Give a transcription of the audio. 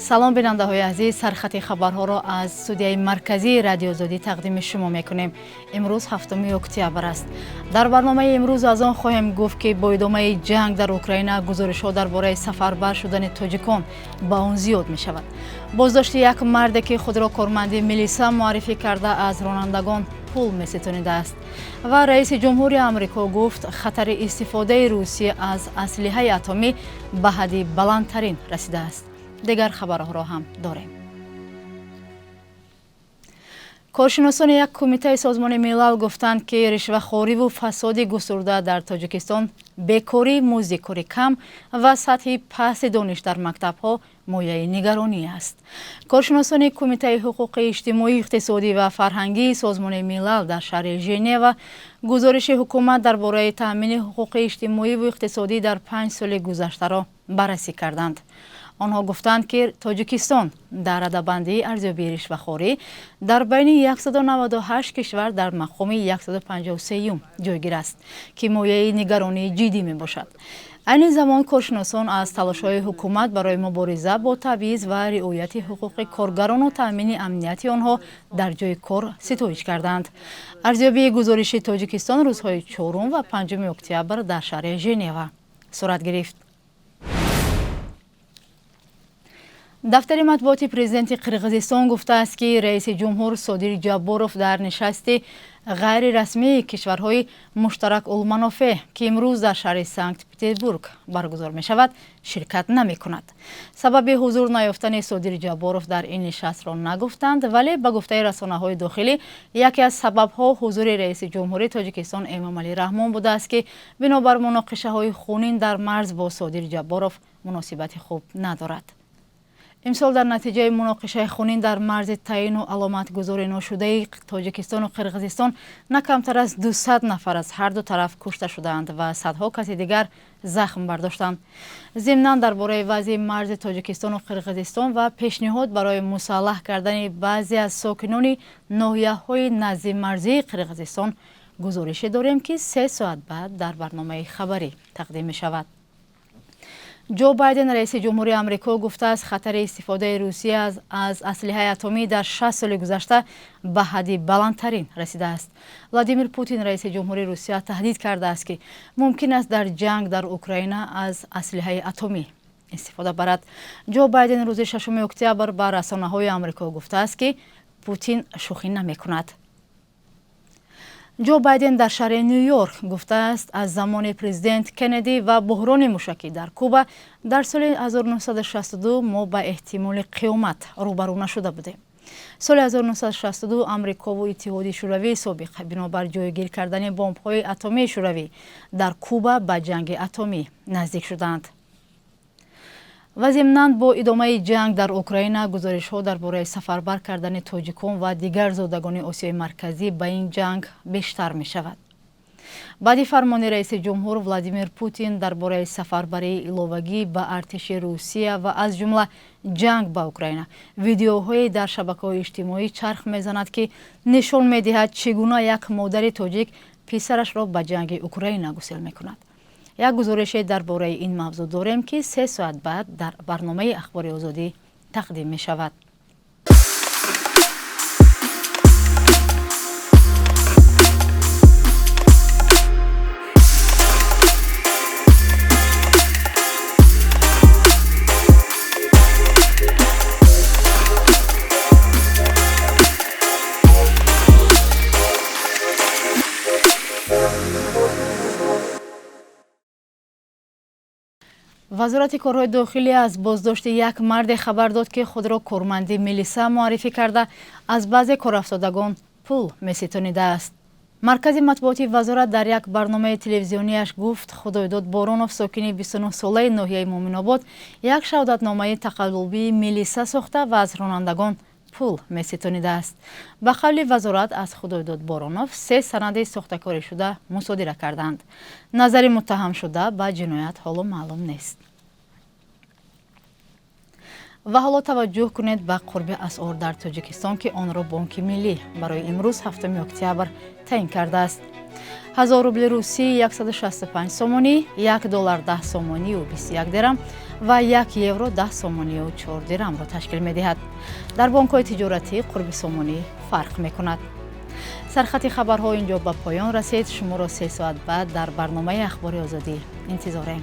Салом, бинандаҳои азиз. Сархати хабарҳоро аз студияи марказии Радиоозодӣ тақдими шумо мекунем. Имрӯз 7 октябр аст. Дар барномаи имрӯз аз он хоҳем гуфт, ки бо идомаи ҷанг дар Украина гузоришҳо дар бораи сафарбар шудани тоҷикон ба он зиёд мешавад. Боздошти як марде, ки худро корманди милиса муаррифӣ карда, аз ронандагон пул меситонидааст. Ва раиси ҷумҳури Амрико гуфт, хатари истифодаи Русия аз аслиҳаи атомӣ ба ҳадди баландтарин расидааст. Дигар хабарҳоро ҳам дорем. Коршиносони як кумитаи Созмони Милал гуфтанд, ки ришвахориву фасоди густурда дар Тоҷикистон, бекорӣ, музди кори кам ва сатҳи пасти дониш дар мактабҳо мояи нигаронӣ аст. Коршиносони Кумитаи ҳуқуқи иҷтимоӣ, иқтисодӣ ва фарҳангии Созмони Милал дар шаҳри Женева гузориши ҳукумат дар бораи таъмини ҳуқуқи иҷтимоиву иқтисодӣ дар 5 соли гузаштаро баррасӣ карданд. Онҳо гуфтанд, ки Тоҷикистон дар радабандии арзёбии ришвахорӣ дар байни 198 кишвар дар мақоми 153-юм ҷойгир аст, ки мояи нигаронии ҷиддӣ мебошад. Айни замон коршиносон аз талошҳои ҳукумат барои мубориза бо табъиз ва риояти ҳуқуқи коргарону таъмини амнияти онҳо дар ҷои кор ситоиш карданд. Арзёбии гузориши Тоҷикистон рӯзҳои 4 ва 5 октябр дар шаҳри Женева сурат гирифт. Дафтари матбуоти президенти Қирғизистон гуфтааст, ки раиси ҷумҳур Содир Ҷабборов дар нишасти ғайрирасмии кишварҳои муштарак улманофеъ, ки имрӯз дар шаҳри Санкт Петербург баргузор мешавад, ширкат намекунад. Сабаби ҳузур наёфтани Содир Ҷабборов дар ин нишастро нагуфтанд, вале ба гуфтаи расонаҳои дохилӣ яке аз сабабҳо ҳузури раиси ҷумҳури Тоҷикистон Эмомалӣ Раҳмон будааст, ки бинобар муноқишаҳои хунин дар марз бо Содир Ҷабборов муносибати хуб надорад. Имсол дар натиҷаи муноқишаи хунин дар марзи таъину аломатгузорӣ ношудаи Тоҷикистону Қирғизистон на камтар аз 200 нафар аз ҳар ду тараф кушта шудаанд ва садҳо каси дигар захм бардоштанд. Зимнан дар бораи вазъи марзи Тоҷикистону Қирғизистон ва пешниҳод барои мусаллаҳ кардани баъзе аз сокинони ноҳияҳои назди марзии Қирғизистон гузорише дорем, ки 3 соат баъд дар барномаи хабарӣ тақдим мешавад. Ҷо Байден, раиси ҷумҳури Амрико, гуфтааст, хатари истифодаи Русия аз аслиҳаи атомӣ дар 6 соли гузашта ба ҳадди баландтарин расидааст. Владимир Путин, раиси ҷумҳури Русия, таҳдид кардааст, ки мумкин аст дар ҷанг дар Украина аз аслиҳаи атомӣ истифода барад. Ҷо Байден рӯзи 6 октябр ба расонаҳои Амрико гуфтааст, ки Путин шӯхӣ намекунад. Ҷо Байден дар шаҳри Ню-Йорк гуфтааст, аз замони президент Кеннеди ва буҳрони мушакӣ дар Куба дар соли 1962 мо ба эҳтимоли қиёмат рӯбарӯ нашуда будем. Соли 1962 Амрикову Иттиҳоди Шӯравии собиқ бинобар ҷойгир кардани бомбҳои атомии шӯравӣ дар Куба ба ҷанги атомӣ наздик шуданд. Ва зимнан бо идомаи ҷанг дар Украина гузоришҳо дар бораи сафарбар кардани тоҷикон ва дигар зодагони Осиёи Марказӣ ба ин ҷанг бештар мешавад. Баъди фармони раиси ҷумҳур Владимир Путин дар бораи сафарбарии иловагӣ ба артиши Русия ва аз ҷумла ҷанг ба Украина видеоҳое дар шабакаҳои иҷтимоӣ чарх мезанад, ки нишон медиҳад, чӣ гуна як модари тоҷик писарашро ба ҷанги Украина гусел мекунад. Як гузорише дар бораи ин мавзӯъ дорем, ки 3 соат баъд дар барномаи Ахбори Озодӣ тақдим мешавад. Вазорати корҳои дохилӣ аз боздошти як марде хабар дод, ки худро корманди милиса муаррифӣ карда, аз баъзе корафтодагон пул меситонидааст. Маркази матбуоти вазорат дар як барномаи телевизионияш гуфт, Худойдод Боронов, сокини 29-солаи ноҳияи Муъминобод, як шаҳодатномаи тақаллубии милиса сохта ва аз ронандагон пул меситонидааст. Ба қавли вазорат, аз Худойдод Боронов 3 санади сохтакорӣшуда мусодира карданд. Назари муттаҳамшуда ба ҷиноят ҳоло маълум нест. Ва ҳоло таваҷҷӯҳ кунед ба қурби асъор дар Тоҷикистон, ки онро Бонки Миллӣ барои имрӯз 7 октябр таъин кардааст. 1000 рубли русӣ 165 сомонӣ, 1 доллар 10 сомонию 21 дирам Ва 1 евро 10 сомонию 4 дирамро ташкил медиҳад. Дар бонкҳои тиҷоратӣ қурби сомонӣ фарқ мекунад. Сархати хабарҳо ин ҷо ба поён расид. Шуморо 3 соат баъд дар барномаи Ахбори Озодӣ интизорем.